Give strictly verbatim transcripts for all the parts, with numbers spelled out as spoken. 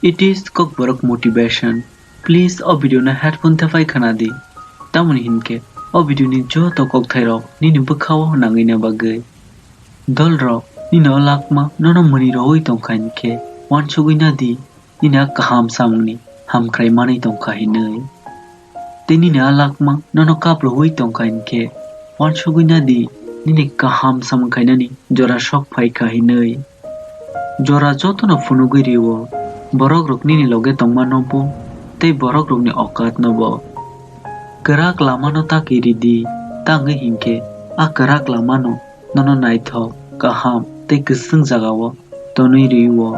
It is Kokborok motivation. Please o video no headphone thepai khna di. Tamoni hinkhe o video ni joto kokthairok nini bwkhao nangwina bagwi. Dolrok nini o lakma nono mwnwi rowi tongkha hinkhe uansugwi na di nini a kaham samungni hamkrai manwi tongkha hinwi. Tei nini a lakma nono kaplogwi tongkha hinkhe uansugwi na di nini kaham samung khainani jora sok phaikha hinwi. Jora jotono phunugwi rio, borokrok nini loge tongmano bo tei borokrokni okatno bo. Kwrak lamano ta kiri di, tangwi hinkhe a kwrak lamano nono naithok, kaham tei kwchwng jagao tonwi rw-o.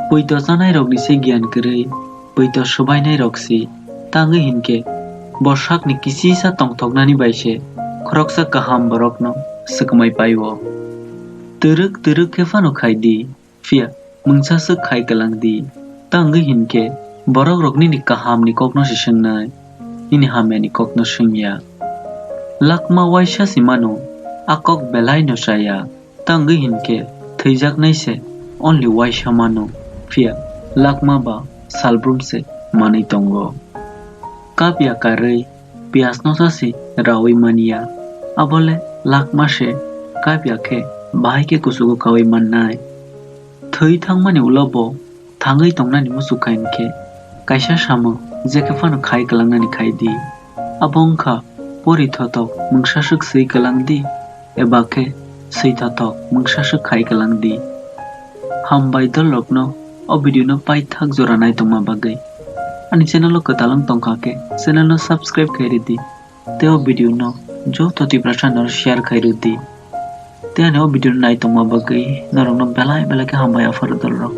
Poito chanairokni se giyan kwrwi, poito swbainairok se, tangwi hinkhe bo sakni kisisa tongthoknani bai se khoroksa kaham borokno swkmai pai-o. Twrwk twrwk khe phano khai di, phiya mungsa swk khai kwlang di. Tangwi hinkhe borokrok nini kahamni kokno se swngnai, nini hamyani kokno swngya. Lakma uaisa se mano, a kok belai no chaya. Tangwi hinkhe thwijaknai se only uaisa mano, phiya lakma ba salbrum se manwi tongo. Kapya karwi piyaj no sa se rawi manya, abole lakma se kapya khe bahai khe kuchugo kawi mannai. Thwi thangmani ulo bo thangwi tongnani muchuk kha hinkhe kaisa samung jekhe phano khai kwlangnani khai di. Abo wngkha pori thothok mungsa swk swi kwlang di, eba khe swi thothok mungsa swk khai kwlang di. Hambai dolrokno o video no paithak jora naitongma bagwi. Ani channel o kwtal wng tongkha khe channel no subscribe khai rw di. Tei o video no joto Tiprasa no share khai rw di. Tei ani o video no naitongma bagwi norokno belai belai khe hambai aphuru dolrok.